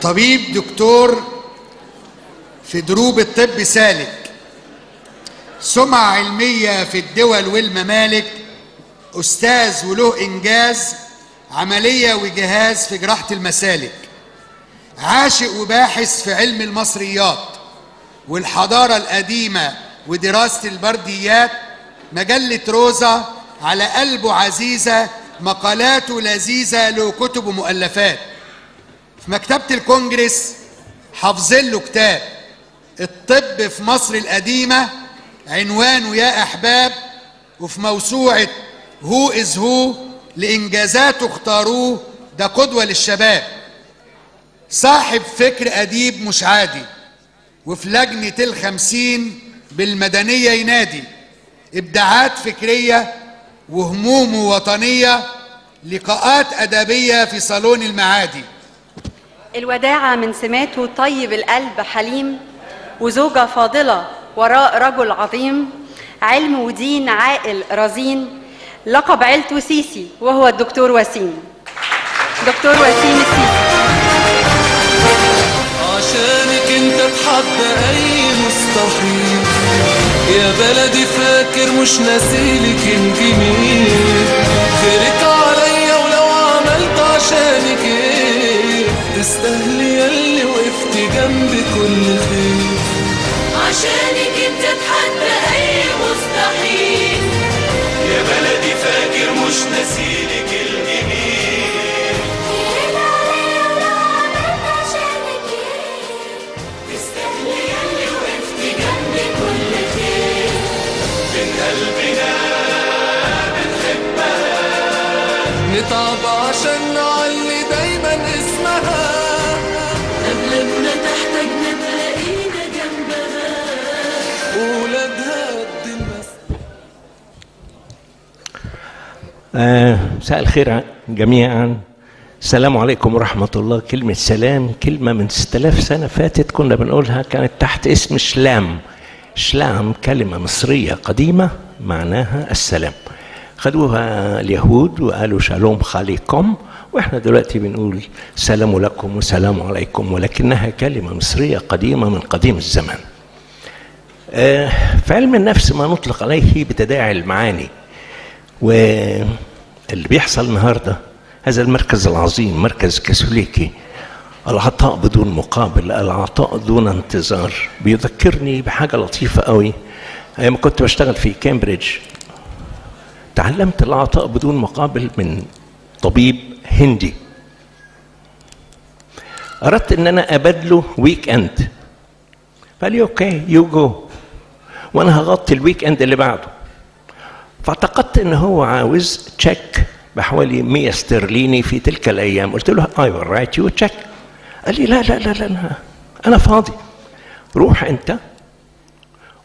طبيب دكتور في دروب الطب سالك، سمعة علمية في الدول والممالك، أستاذ وله إنجاز، عملية وجهاز في جراحة المسالك، عاشق وباحث في علم المصريات والحضارة القديمة ودراسة البرديات، مجلة روزة على قلبه عزيزة، مقالاته لذيذة، له كتب ومؤلفات. في مكتبة الكونجرس حافظين له كتاب الطب في مصر القديمة عنوانه يا أحباب، وفي موسوعة Who is Who لإنجازاته اختاروه، ده قدوة للشباب. صاحب فكر أديب مش عادي، وفي لجنة 50 بالمدنية ينادي، إبداعات فكرية وهمومه وطنية، لقاءات أدبية في صالون المعادي. الوداعة من سماته طيب القلب حليم، وزوجة فاضلة وراء رجل عظيم، علم ودين عاقل رزين، لقب عيلته سيسي وهو الدكتور وسيم. دكتور وسيم السيسي. عشانك انت تحدى اي مستحيل، يا بلدي فاكر مش ناسيلك الجميل، خيرك عليا ولو عملت عشانك ايه، تستاهلي ياللي وقفت جنبي كل خير. عشانك انت تحدى اي مستحيل، يا بلدي فاكر مش ناسيلك الجميل، خيرك عليا ولو عملت عشانك ايه، تستاهلي ياللي وقفت جنبي كل خير. من قلبنا بنحبها، نتعب عشان نعلي دايما اسمها، قبل ما تحتاجنا تلاقينا جنبها، ولادها قد المسؤولية. مساء الخير جميعا. السلام عليكم ورحمة الله. كلمة سلام كلمة من 6000 سنة فاتت كنا بنقولها، كانت تحت اسم شلام. شلام كلمة مصرية قديمة معناها السلام، خدوها اليهود وقالوا شالوم خاليكم، واحنا دلوقتي بنقول سلام لكم وسلام عليكم، ولكنها كلمة مصرية قديمة من قديم الزمان. في علم النفس ما نطلق عليه بتداعي المعاني، واللي بيحصل النهارده هذا المركز العظيم، مركز كاثوليكي، العطاء بدون مقابل، العطاء دون انتظار، بيذكرني بحاجة لطيفة قوي. أيام كنت بشتغل في كامبريدج تعلمت العطاء بدون مقابل من طبيب هندي. أردت إن أنا أبادله weekend، فقال لي okay you go، وأنا هغطي ال weekend اللي بعده. فاعتقدت إن هو عاوز check بحوالي 100 استرليني في تلك الأيام. قلت له I will write you check. قال لي لا لا لا لا، أنا فاضي، روح أنت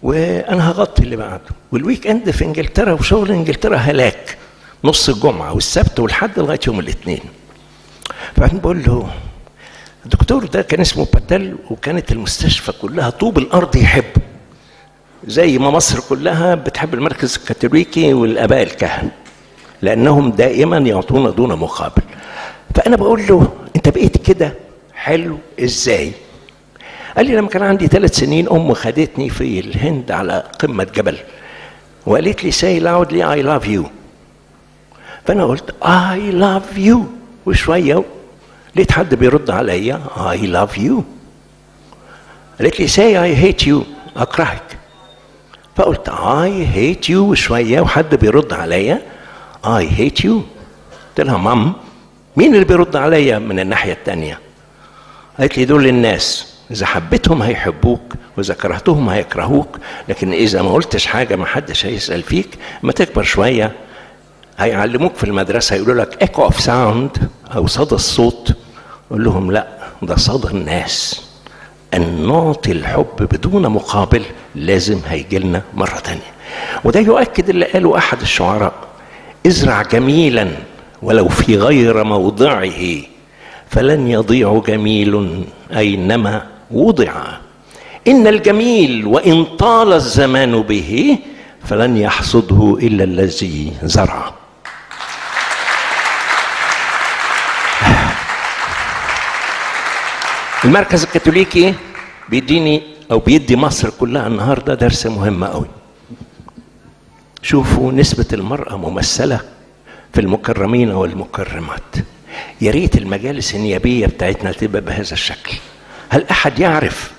وأنا هغطي اللي بعده. وال weekend في إنجلترا وشغل إنجلترا هلاك، نص الجمعة والسبت والحد لغاية يوم الاثنين. فبعدين بقول له الدكتور ده كان اسمه باتل، وكانت المستشفى كلها طوب الأرض يحبه، زي ما مصر كلها بتحب المركز الكاثوليكي والآباء الكهنة، لأنهم دائما يعطون دون مقابل. فأنا بقول له أنت بقيت كده حلو إزاي؟ قال لي لما كان عندي 3 سنين أم خدتني في الهند على قمة جبل وقالت لي say loudly I love you. فأنا قلت I love you، وشوية لقيت حد بيرد عليا I love you. قالت لي say I hate you، أكرهك. فقلت I hate you، وشوية وحد بيرد عليا I hate you. قلت لها مام مين اللي بيرد عليا من الناحية التانية؟ قالت لي دول الناس، إذا حبيتهم هيحبوك وإذا كرهتهم هيكرهوك، لكن إذا ما قلتش حاجة ما حدش هيسأل فيك. ما تكبر شوية هيعلموك في المدرسة، هيقولوا لك echo of sound أو صدى الصوت. قول لهم لا، ده صدى الناس. أن نعطي الحب بدون مقابل لازم هيجيلنا مرة تانية. وده يؤكد اللي قاله أحد الشعراء: ازرع جميلا ولو في غير موضعه، فلن يضيع جميل أينما وضع. إن الجميل وإن طال الزمان به، فلن يحصده إلا الذي زرع. المركز الكاثوليكي بيديني أو بيدي مصر كلها النهاردة درس مهم قوي. شوفوا نسبة المرأة ممثلة في المكرمين والمكرمات. يا ريت المجالس النيابية بتاعتنا تبقى بهذا الشكل. هل أحد يعرف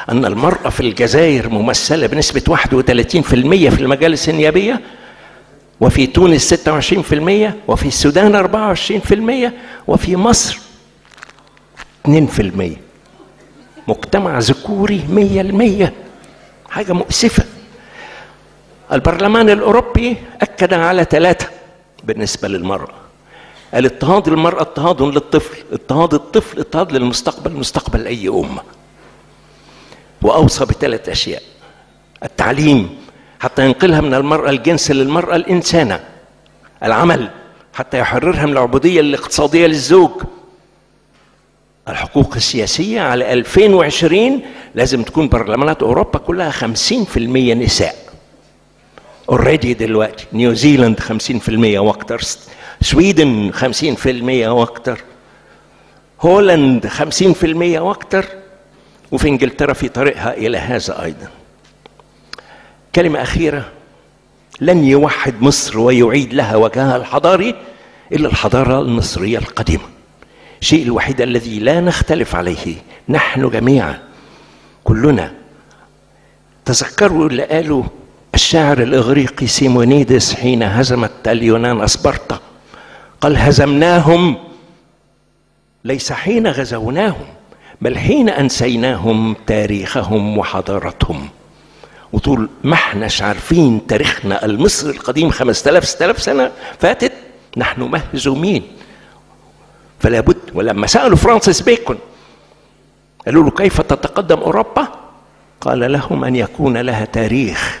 أن المرأة في الجزائر ممثلة بنسبة 31% في المجالس النيابية، وفي تونس 26%، وفي السودان 24%، وفي مصر 2%؟ مجتمع ذكوري 100%، حاجة مؤسفة. البرلمان الأوروبي أكد على 3 بالنسبة للمرأة: الاضطهاد للمرأة اضطهاد للطفل، اضطهاد الطفل اضطهاد للمستقبل، مستقبل أي أمة. وأوصى ب3 أشياء: التعليم حتى ينقلها من المرأة الجنس للمرأة الإنسانة، العمل حتى يحررها من العبودية الاقتصادية للزوج، الحقوق السياسية. على 2020 لازم تكون برلمانات أوروبا كلها 50% نساء. already دلوقتي نيوزيلاند 50% واكتر، Sweden 50% واكتر، هولند 50% واكتر، وفي انجلترا في طريقها الى هذا ايضا. كلمة أخيرة: لن يوحد مصر ويعيد لها وجهها الحضاري إلا الحضارة المصرية القديمة. الشيء الوحيد الذي لا نختلف عليه نحن جميعا كلنا. تذكروا اللي قاله الشاعر الإغريقي سيمونيدس حين هزمت اليونان أسبرطة، قال: هزمناهم ليس حين غزوناهم، بل حين أنسيناهم تاريخهم وحضارتهم. وطول ما احناش عارفين تاريخنا المصري القديم 5000 6000 سنة فاتت نحن مهزومين. فلا بد. ولما سألوا فرانسيس بيكون قالوا له: كيف تتقدم أوروبا؟ قال لهم: أن يكون لها تاريخ.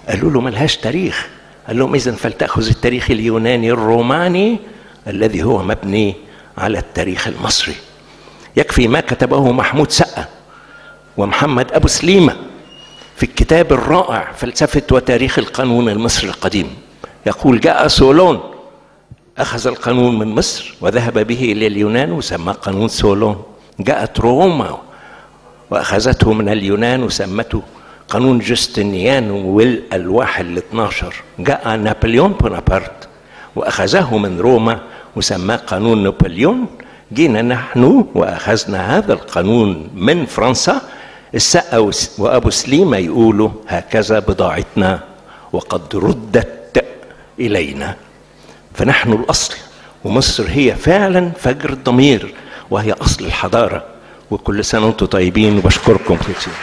قالوا له: ملهاش تاريخ. قال لهم: إذن فلتأخذ التاريخ اليوناني الروماني الذي هو مبني على التاريخ المصري. يكفي ما كتبه محمود سقا ومحمد أبو سليمة في الكتاب الرائع فلسفة وتاريخ القانون المصري القديم. يقول: جاء سولون أخذ القانون من مصر وذهب به إلى اليونان وسماه قانون سولون. جاءت روما وأخذته من اليونان وسمته قانون جوستنيان والألواح ال12. جاء نابليون بونابرت وأخذه من روما وسماه قانون نابليون. جينا نحن وأخذنا هذا القانون من فرنسا. السقا وأبو سليمة يقولوا: هكذا بضاعتنا وقد ردت إلينا. فنحن الأصل، ومصر هي فعلا فجر الضمير وهي أصل الحضارة. وكل سنة وأنتم طيبين، وبشكركم كثير.